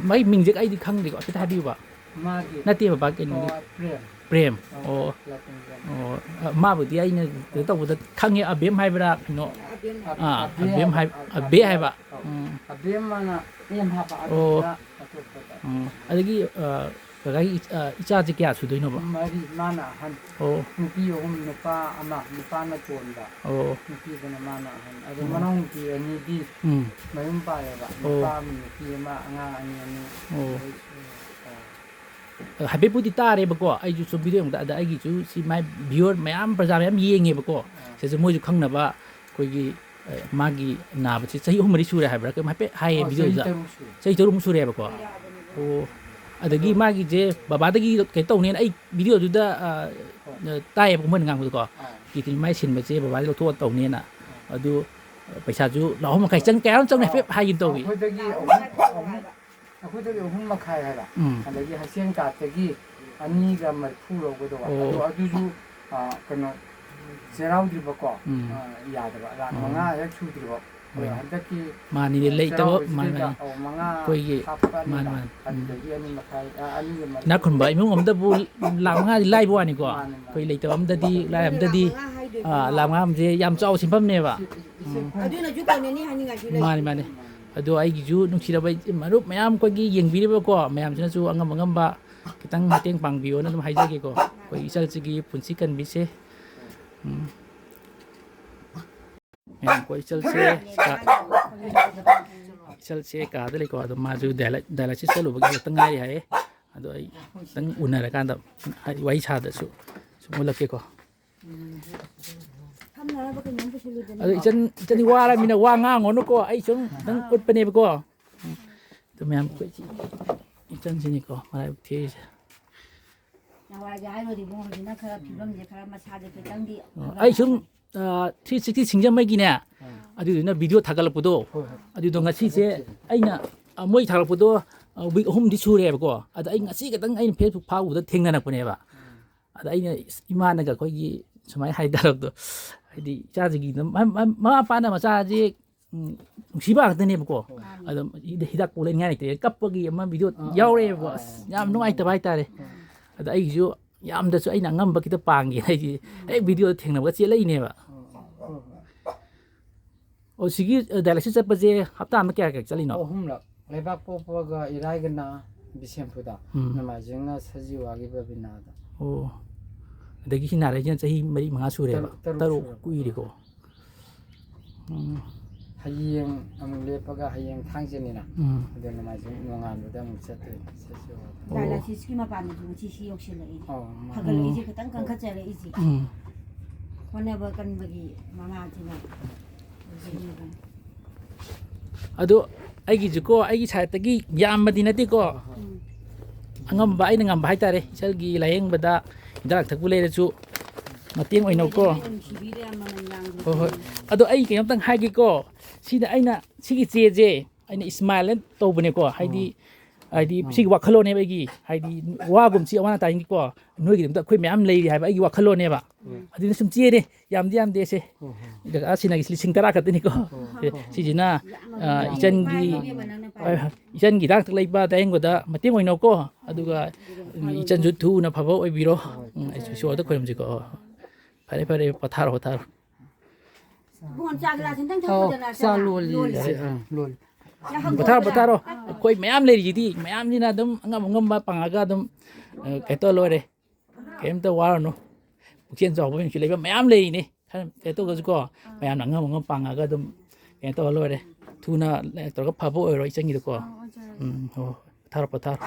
ꯃꯥꯏ ꯃꯤꯡꯁꯦ ꯑꯩꯗꯤ ꯈꯪꯗꯦꯀꯣ, ꯈꯤꯇ ꯍꯥꯏꯕꯤꯌꯨꯕ꯫ ꯃꯥꯒꯤ ꯅꯠꯇꯦ ꯕꯕꯥ, ꯀꯩꯅꯣꯒꯤ ꯑꯣ, ꯄ꯭ꯔꯦꯝ꯫ ꯄ꯭ꯔꯦꯝ꯫ ꯑꯣ꯫ ꯂꯥꯇꯣꯡ ꯄ꯭ꯔꯦꯝ꯫ ꯑꯣ꯫ ꯑ, ꯃꯥꯕꯨꯗꯤ ꯑꯩꯅ ꯀꯩꯅꯣ ꯇꯧꯕꯗ ꯈꯪꯉꯦ, ꯑꯕꯦꯝ ꯍꯥꯏꯕ꯭ꯔꯥ ꯀꯩꯅꯣ? ꯑꯕꯦꯝ꯫ ꯑꯥ, ꯑꯕꯦ ꯑꯕꯦꯝ ꯍꯥꯏꯕ꯫ ꯍꯥꯏ-, ꯑꯕꯦ ꯑꯕꯦ ꯍꯥꯏꯕ꯫ ꯑꯧ꯫ ꯎꯝ꯫ ꯑꯕꯦꯝ ꯑꯅ ꯑꯦꯝ ꯍꯥꯞꯄ ꯑꯣ꯫ ꯑꯗꯨꯗꯨꯅ ꯑꯇꯣꯞꯄꯗ꯫ ꯎꯝ꯫ ꯑꯗꯒꯤ, ꯑ, ꯀꯀꯥꯒꯤ ꯏꯆ-, ꯑ, ꯏꯆꯥꯁꯦ ꯀꯌꯥ ꯁꯨꯗꯣꯏꯅꯣꯕ? ꯃꯔꯤ, ꯃꯥꯅ ꯑꯍꯟ꯫ ꯑꯣ꯫ ꯅꯨꯄꯤ ꯑꯍꯨꯝ, ꯅꯨꯄꯥ ꯑꯃ, ꯅꯨꯄꯥꯅ ꯇꯣꯟꯕ꯫ ꯑꯣ꯫ ꯅꯨꯄꯤꯗꯨꯅ ꯃꯥꯅ ꯑꯍꯟ꯫ ꯑꯗꯣ ꯑꯣ꯫ ꯃꯅꯥꯎꯅꯨꯄꯤ ꯑꯅꯤꯗꯤ ꯎꯝ꯫ ꯃꯌꯨꯝ ꯄꯥꯜꯂꯦꯕ꯫ ꯑꯣ꯫ ꯅꯨꯄꯥ ꯑꯃ, ꯅꯨꯄꯤ ꯑꯃ, ꯑꯉꯥꯡ ꯑꯅꯤ ꯑꯅꯤ꯫ ꯑꯣ꯫ ꯑꯗꯩ, ꯑ, ꯑ, ꯍꯥꯏꯐꯦꯠꯄꯨꯗꯤ ꯇꯥꯔꯦꯕꯀꯣ, ꯑꯩꯁꯨ ꯁꯨꯝ ꯚꯤꯗꯤꯑꯣ ꯌꯦꯡꯕꯗ, ꯑꯗ ꯑꯩꯒꯤꯁꯨ ꯁꯤ ꯃꯥꯏ ꯚꯤꯌꯨꯋꯔ ꯃꯌꯥꯝ, ꯄ꯭ꯔꯖꯥ ꯃꯌꯥꯝ ꯌꯦꯡꯉꯦꯕꯀꯣ꯫ ꯁꯤꯗꯁꯨ ꯃꯣꯏꯁꯨ ꯈꯪꯅꯕ ꯑꯩꯈꯣꯏꯒꯤ, ꯑ, ꯃꯥꯒꯤ ꯅꯥꯕꯁꯤ ꯆꯍꯤ ꯑꯍꯨꯝ ꯃꯔꯤ ꯁꯨꯔꯦ ꯍꯥꯏꯕ꯭ꯔꯥ ꯀꯩꯅꯣꯝ ꯍꯥꯏꯐꯦꯠ ꯍꯥꯏꯌꯦ ꯑꯣ, ꯆꯍꯤ ꯚꯤꯗꯤꯑꯣꯗꯨꯗ꯫ ꯇꯔꯨꯛ ꯁꯨꯔꯦ꯫ ꯆꯍꯤ ꯇꯔꯨꯛꯃꯨꯛ ꯁꯨꯔꯦꯕꯀꯣ꯫ ꯑꯣ꯫ ꯑꯗꯒꯤ ꯃꯥꯒꯤꯁꯦ ꯕꯕꯥꯗꯒꯤ ꯀꯩꯅꯣ ꯇꯧꯅꯦꯅ ꯑꯩ ꯚꯤꯗꯤꯑꯣꯗꯨꯗ, ꯑ, ꯑ, ꯇꯥꯏꯌꯦꯕꯀꯣ ꯃꯣꯏꯅ ꯉꯥꯡꯕꯗꯀꯣ꯫ ꯑꯥ꯫ ꯀꯤꯗꯅꯤ ꯃꯥꯏ ꯁꯤꯟꯕꯁꯦ ꯕꯕꯥꯗꯒꯤ ꯂꯧꯊꯣꯛꯑ ꯇꯧꯅꯦꯅ꯫ ꯑꯗꯨ, ꯑ, ꯄꯩꯁꯥꯁꯨ ꯂꯥꯛ ꯑꯍꯨꯝ ꯃꯈꯥꯏ ꯆꯪ-, ꯀꯌꯥꯅꯣꯝ ꯆꯪꯅꯤ ꯍꯥꯏꯐꯦꯠ ꯍꯥꯏꯒꯨꯝ ꯇꯧꯏ꯫ ꯑꯩꯈꯣꯏꯗꯒꯤ ꯑꯍꯨꯝ, ꯑꯍꯨꯝ, ꯑꯩꯈꯣꯏꯗꯒꯤ ꯑꯍꯨꯝ ꯃꯈꯥꯏ ꯍꯥꯏꯕ꯫ ꯎꯝ꯫ ꯑꯗꯒꯤ ꯍꯛꯁꯦꯜ ꯀꯥꯔꯠꯇꯒꯤ ꯑꯅꯤꯒ ꯃꯔꯤꯐꯨ ꯂꯧꯒꯗꯧꯕ꯫ ꯑꯣ꯫ ꯑꯗꯣ ꯑꯗꯨꯁꯨ, ꯑ, ꯀꯩꯅꯣ, ꯆꯦꯔꯥꯎꯗ꯭ꯔꯤꯕꯀꯣ, ꯎꯝ꯫ ꯑ, ꯌꯥꯗꯕ꯫ ꯂꯥꯛ ꯑꯣ꯫ ꯃꯉꯥ ꯍꯦꯛ ꯁꯨꯗ꯭ꯔꯤꯕ꯫ ꯑꯗꯣ ꯍꯣꯏ꯫ ꯍꯟꯗꯛꯀꯤ ꯃꯥꯅꯤꯅꯦ, ꯂꯩꯇꯕ, ꯆꯦꯔꯥꯎꯕꯁꯤꯗꯩꯗ, ꯃꯥꯅꯤ, ꯃꯥꯅꯤ꯫ ꯑꯧ, ꯃꯉꯥ ꯑꯩꯈꯣꯏꯒꯤ, ꯍꯥꯞꯄꯅꯤꯅ꯫ ꯃꯥꯅꯤ, ꯃꯥꯅꯤ꯫ ꯎꯝ꯫ ꯑꯗꯨꯗꯒꯤ ꯑꯅꯤ ꯃꯈꯥꯏ, ꯑ, ꯑꯅꯤꯒ ꯃꯔꯤꯐꯨ꯫ ꯏꯅꯥꯛ ꯈꯨꯟꯕ ꯏꯃꯨꯡ ꯑꯃꯗꯕꯨ ꯂꯥꯛ ꯃꯉꯥꯗꯤ ꯂꯥꯏꯕ ꯋꯥꯅꯤꯀꯣ꯫ ꯃꯥꯅꯤ, ꯃꯥꯅꯤ꯫ ꯑꯩꯈꯣꯏ ꯂꯩꯇꯕ ꯑꯃꯗꯗꯤ, ꯂꯥꯏꯔ ꯑꯃꯗꯗꯤ, ꯂꯥꯛ ꯃꯉꯥ ꯍꯥꯏꯗꯣꯏꯅꯤ꯫ ꯑꯥ, ꯂꯥꯛ ꯃꯉꯥ ꯑꯃꯁꯦ ꯌꯥꯝ ꯆꯥꯎꯕ ꯁꯦꯟꯐꯝꯅꯦꯕ꯫ ꯏꯆꯦ, ꯏꯆꯦ, ꯎꯝ꯫ ꯈꯣꯡ- ꯑꯗꯨꯅꯁꯨ ꯀꯣꯟꯅꯅꯤ ꯍꯥꯏꯅꯤꯡꯉꯥꯏꯁꯨ ꯂꯩꯇꯦ꯫ ꯃꯥꯅꯤ, ꯃꯥꯅꯤ꯫ ꯑꯗꯣ ꯑꯩꯒꯤꯁꯨ ꯅꯨꯡꯁꯤꯔꯕ ꯏꯆꯦ ꯃꯔꯨꯞ ꯃꯌꯥꯝ ꯑꯩꯈꯣꯏꯒꯤ ꯌꯦꯡꯕꯤꯔꯤꯕꯀꯣ ꯃꯌꯥꯝꯁꯤꯅꯁꯨ ꯑꯉꯝ ꯑꯉꯝꯕ ꯈꯤꯇꯪ ꯃꯇꯦꯡ ꯄꯥꯡꯕꯤꯌꯣꯅ ꯑꯗꯨꯝ ꯍꯥꯏꯖꯒꯦꯀꯣ꯫ ꯑꯩꯈꯣꯏ ꯏꯆꯜꯁꯤꯒꯤ ꯄꯨꯟꯁꯤ ꯀꯟꯕꯤꯁꯦ꯫ ꯎꯝ꯫ ꯃꯌꯥꯝ ꯑꯩꯈꯣꯏ ꯏꯆꯜꯁꯦ ꯀꯥ-, ꯏꯆꯜꯁꯦ ꯀꯥꯗ ꯂꯩꯀꯣ꯫ ꯑꯗꯣ ꯃꯥꯁꯨ dialy-, dialysis ꯆꯠꯂꯨꯕꯒꯤ ꯈꯛꯇ ꯉꯥꯏꯔꯤ ꯍꯥꯏꯌꯦ꯫ ꯑꯗꯣ ꯑꯩ ꯈꯤꯇꯪ ꯎꯅꯔꯀꯥꯟꯗ ꯍꯥꯏꯗꯤ ꯋꯥꯔꯤ ꯁꯥꯗꯁꯨ ꯁꯨꯝ ꯎꯠꯂꯛꯀꯦꯀꯣ꯫ ꯐꯝꯅꯅꯕ ꯀꯩꯅꯣꯝ ꯄꯨꯁꯤꯜꯂꯨꯗꯅ꯫ ꯑꯗꯣ ꯏꯆꯟ, ꯏꯆꯟꯗꯤ ꯋꯥꯔꯃꯤꯅ ꯋꯥ ꯉꯥꯡꯉꯨꯅꯨꯀꯣ, ꯑꯩ ꯁꯨꯝ ꯈꯤꯇꯪ ꯎꯠꯄꯅꯦꯕꯀꯣ꯫ ꯎꯝ꯫ ꯑꯗꯣ ꯃꯌꯥꯝ ꯑꯩꯈꯣꯏ ꯏꯆꯟꯁꯤꯅꯤꯀꯣ ꯃꯔꯥꯏꯕꯛ ꯊꯤꯔꯤꯁꯦ꯫ ꯅꯍꯥꯟꯋꯥꯏꯒꯤ ꯍꯥꯏꯔꯨꯔꯗꯤ ꯏꯕꯨꯡ ꯍꯧꯖꯤꯛꯅ ꯈꯔ ꯐꯤꯕꯝꯁꯦ ꯈꯔ ꯃꯁꯥꯁꯦ ꯈꯤꯇꯪꯗꯤ ꯑꯣ, ꯑꯩ ꯁꯨꯝ, ꯑ, three sixty ꯁꯤꯡꯖꯃꯩꯒꯤꯅꯦ, ꯑꯗꯨꯗꯨꯅ ꯚꯤꯗꯤꯑꯣ ꯊꯥꯒꯠꯂꯛꯄꯗꯣ, ꯍꯣꯏ, ꯍꯣꯏ꯫ ꯑꯗꯨꯗꯣ ꯉꯁꯤꯁꯦ ꯑꯩꯅ, ꯑ, ꯃꯣꯏ ꯊꯥꯒꯠꯂꯛꯄꯗꯣ, ꯑ, ꯋꯤꯛ ꯑꯍꯨꯝꯗꯤ ꯁꯨꯔꯦꯕꯀꯣ꯫ ꯑꯗ ꯑꯩ ꯉꯁꯤ ꯈꯛꯇꯪ ꯑꯩꯅ ꯐꯦꯁꯕꯨꯛ ꯐꯥꯎꯕꯗ ꯊꯦꯡꯅꯔꯛꯄꯅꯦꯕ꯫ ꯑꯗ ꯑꯩꯅ ꯏꯁ-, ꯏꯃꯥꯅꯒ ꯑꯩꯈꯣꯏꯒꯤ ꯁꯨꯃꯥꯏꯅ ꯍꯥꯏꯇꯥꯔꯕꯗꯣ, ꯍꯥꯏꯗꯤ ꯏꯆꯥꯁꯤꯒꯤ ꯑꯗꯨꯝ ꯃ-, ꯃ-, ꯃꯃꯥ ꯃꯄꯥꯅ ꯃꯆꯥꯁꯦ ꯎꯝ, ꯅꯨꯡꯁꯤꯕ ꯉꯥꯛꯇꯅꯦꯕꯀꯣ꯫ ꯑꯗꯣ ꯍꯤꯗꯥꯛ ꯄꯣꯛ ꯂꯩꯅꯤꯡꯉꯥꯏ ꯂꯩꯇ꯭ꯔꯦ, ꯀꯞꯄꯒꯤ ꯑꯃ ꯚꯤꯗꯤꯑꯣ ꯌꯥꯎꯔꯛꯑꯦꯕꯀꯣ꯫ ꯑꯁ, ꯌꯥꯝ ꯅꯨꯡꯉꯥꯏꯇꯕ ꯍꯥꯏꯇꯥꯔꯦ꯫ ꯑꯗ ꯑꯩꯒꯤꯁꯨ ꯌꯥꯝꯗꯁꯨ ꯑꯩꯅ ꯑꯉꯝꯕ ꯈꯤꯇ ꯄꯥꯡꯒꯦꯅ ꯑꯩꯁꯦ ꯍꯦꯛ ꯚꯤꯗꯤꯑꯣꯗ ꯊꯦꯡꯅꯕꯒ ꯆꯦꯜꯂꯛꯏꯅꯦꯕ꯫ ꯑꯣ, ꯁꯤꯒꯤ, ꯑ, dialysis ꯆꯠꯄꯁꯦ ꯍꯞꯇꯥ ꯑꯃꯗ ꯀꯌꯥ ꯀꯌꯥ ꯆꯠꯂꯤꯅꯣ? ꯑꯍꯨꯝꯂꯛ꯫ ꯂꯩꯕꯥꯛꯄꯣꯛꯄꯒ ꯏꯔꯥꯏꯒꯅ ꯕꯤꯁꯦꯝꯄꯨꯔꯗ, ꯎꯝ꯫ ꯅꯣꯡꯃꯥꯏꯖꯤꯡꯅ ꯁꯖꯤꯋꯥꯒꯤ ꯕꯕꯤꯅꯥꯗ꯫ ꯑꯣ꯫ ꯑꯗꯒꯤ ꯁꯤ ꯅꯥꯔꯛꯏꯁꯤꯅ ꯆꯍꯤ ꯃꯔꯤ ꯃꯉꯥ ꯁꯨꯔꯦꯕ? ꯇꯔꯨꯛ, ꯇꯔꯨꯛ ꯇꯔꯨꯛ ꯁꯨꯔꯕ꯫ ꯀꯨꯏꯔꯦꯀꯣ꯫ ꯎꯝ꯫ ꯍꯌꯦꯡ ꯑꯃꯨꯛ ꯂꯦꯞꯄꯒ ꯍꯌꯦꯡ ꯊꯥꯡꯖꯅꯤꯅ꯫ ꯎꯝ꯫ ꯑꯗꯨ ꯅꯣꯡꯃꯥꯏꯖꯤꯡ ꯅꯣꯡꯉꯥꯟꯕꯗ ꯑꯃꯨꯛ ꯆꯠꯇꯣꯏꯅꯦ ꯁꯖꯤꯋꯥꯗ꯫ ꯑꯣ꯫ Dialysisꯀꯤ ꯃꯄꯥꯟꯗꯁꯨ ꯉꯁꯤ ꯁꯤ ꯌꯧꯁꯤꯜꯂꯛꯏꯅꯦ꯫ ꯑꯣ, ꯃꯥ꯫ ꯐꯒꯠꯂꯛꯏꯁꯦ ꯈꯤꯇꯪ ꯀꯟꯈꯠꯆꯔꯛꯏꯁꯦ꯫ ꯎꯝ꯫ ꯍꯣꯠꯅꯕ ꯀꯟꯕꯒꯤ ꯃꯃꯥꯁꯤꯅ꯫ ꯑꯗꯣ ꯑꯩꯒꯤꯁꯨꯀꯣ, ꯑꯩꯒꯤ sideꯇꯒꯤ ꯌꯥꯝꯕꯗꯤ ꯅꯠꯇꯦꯀꯣ꯫ ꯎꯝ꯫ ꯑꯉꯝꯕ, ꯑꯩꯅ ꯉꯝꯕ ꯍꯥꯏꯇꯥꯔꯦ꯫ ꯏꯆꯜꯒꯤ ꯂꯥꯌꯦꯡꯕꯗ ꯍꯤꯗꯥꯛ ꯂꯥꯡꯊꯛꯄꯨ ꯂꯩꯔꯁꯨ ꯃꯇꯦꯡ ꯑꯣꯏꯅꯀꯣ꯫ ꯅꯨꯡꯁꯤꯕꯤꯔꯦ ꯃꯃꯜ ꯌꯥꯝꯗꯕ꯫ ꯍꯣꯏ, ꯍꯣꯏ꯫ ꯑꯗꯣ ꯑꯩ ꯀꯩꯅꯣꯝꯇꯪ ꯍꯥꯏꯒꯦꯀꯣ꯫ ꯁꯤꯗ ꯑꯩꯅ, ꯁꯤꯒꯤ ꯆꯦꯁꯦ ꯑꯩꯅ smile ꯇꯧꯕꯅꯦꯀꯣ꯫ ꯍꯥꯏꯗꯤ, ꯎꯝ꯫ ꯍꯥꯏꯗꯤ ꯎꯝ꯫ ꯁꯤꯒꯤ ꯋꯥꯈꯜꯂꯣꯟꯅꯦꯕ ꯑꯩꯒꯤ꯫ ꯍꯥꯏꯗꯤ ꯋꯥꯒꯨꯝꯁꯤ ꯑꯋꯥ ꯑꯅꯥ ꯇꯥꯏꯅꯤꯀꯣ꯫ ꯅꯣꯏꯒꯤꯗꯃꯛꯇ ꯑꯩꯈꯣꯏ ꯃꯌꯥꯝ ꯂꯩꯔꯤ ꯍꯥꯏꯕ ꯑꯩꯒꯤ ꯋꯥꯈꯜꯂꯣꯟꯅꯦꯕ꯫ ꯎꯝ꯫ ꯑꯗꯨꯅ ꯁꯨꯝ ꯆꯦꯅꯦ꯫ ꯌꯥꯝꯗꯤ ꯌꯥꯝꯗꯦ ꯁꯦ꯫ ꯍꯣꯏ, ꯍꯣꯏ꯫ ꯀꯀꯥ, ꯑꯁꯤꯅ ꯂꯤꯁꯤꯡ ꯇꯔꯥ ꯈꯛꯇꯅꯤꯀꯣ꯫ ꯍꯣꯏ, ꯍꯣꯏ, ꯁꯦ, ꯍꯣꯏ꯫ ꯁꯤꯁꯤꯅ, ꯌꯥꯝꯅ ꯑ, ꯅꯨꯡꯉꯥꯏ꯫ ꯏꯆꯟꯒꯤ, ꯄꯥꯏꯔꯣ ꯏꯕꯦꯝꯃ, ꯅꯪꯅ ꯄꯥꯏꯔꯣ꯫ ꯍꯣꯏ, ꯍꯣꯏ꯫ ꯏꯆꯟꯒꯤ ꯍꯤꯗꯥꯛ ꯂꯩꯕ ꯂꯥꯌꯦꯡꯕꯗ ꯃꯇꯦꯡ ꯑꯣꯏꯅꯀꯣ꯫ ꯑꯗꯨꯒ, ꯎꯝ, ꯏꯆꯟꯁꯨ ꯊꯨꯅ ꯐꯕ ꯑꯣꯏꯕꯤꯔꯣ꯫ ꯍꯣꯏ, ꯍꯣꯏ꯫ ꯎꯝ, ꯑꯩꯁꯨ ꯏꯁꯣꯔꯗ ꯈꯣꯏꯔꯝꯁꯤꯀꯣ꯫ ꯐꯔꯦ, ꯐꯔꯦ, ꯄꯣꯊꯥꯔꯣ, ꯄꯣꯊꯥꯔꯣ꯫ ꯏꯕꯨꯡꯉꯣ, ꯆꯥ ꯒꯤꯂꯥꯁ ꯑꯝꯇꯪ ꯑꯧ, ꯊꯛꯈꯣꯗꯅ, ꯆꯥ ꯆꯥ꯫ ꯂꯣꯜꯂꯤ꯫ ꯂꯣꯜꯂꯤ꯫ ꯑ, ꯂꯣꯜꯂꯤ꯫ ꯌꯥ, ꯄꯣꯊꯥꯔꯣ, ꯍꯪꯗꯣꯛꯑꯣꯗꯅ꯫ ꯄꯣꯊꯥꯔꯣ꯫ ꯑꯩꯈꯣꯏ ꯃꯌꯥꯝ ꯂꯩꯔꯤꯁꯤꯗꯤ, ꯃꯌꯥꯝꯁꯤꯅ ꯑꯗꯨꯝ ꯑꯉꯝ ꯑꯉꯝꯕ ꯄꯥꯡꯉꯒ ꯑꯗꯨꯝ, ꯑ, ꯀꯩꯅꯣ ꯇꯧꯔ ꯂꯣꯏꯔꯦ꯫ ꯀꯩꯝꯇ ꯋꯥꯔꯨꯅꯨ꯫ ꯄꯨꯛꯆꯦꯜ ꯆꯥꯎꯕ ꯃꯤꯁꯨ ꯂꯩꯕ ꯃꯌꯥꯝ ꯂꯩꯔꯤꯅꯤ꯫ ꯈꯔ ꯀꯩꯅꯣ ꯇꯧꯔꯒꯁꯨꯀꯣ, ꯃꯌꯥꯝꯅ ꯑꯉꯝ ꯑꯉꯝ ꯄꯥꯡꯉꯒ ꯑꯗꯨꯝ ꯀꯩꯅꯣ ꯇꯧꯔ ꯂꯣꯏꯔꯦ꯫ ꯊꯨꯅ ꯇꯧꯔꯒ ꯐꯕ ꯑꯣꯏꯔꯣ ꯏꯆꯟꯒꯤꯗꯨꯀꯣ꯫ ꯑꯥ, ꯑꯣꯏꯖꯔꯒꯦ꯫ ꯎꯝ, ꯍꯣꯏ, ꯍꯣꯏ꯫ ꯄꯣꯊꯥꯔꯣ, ꯄꯣꯊꯥꯔꯣ꯫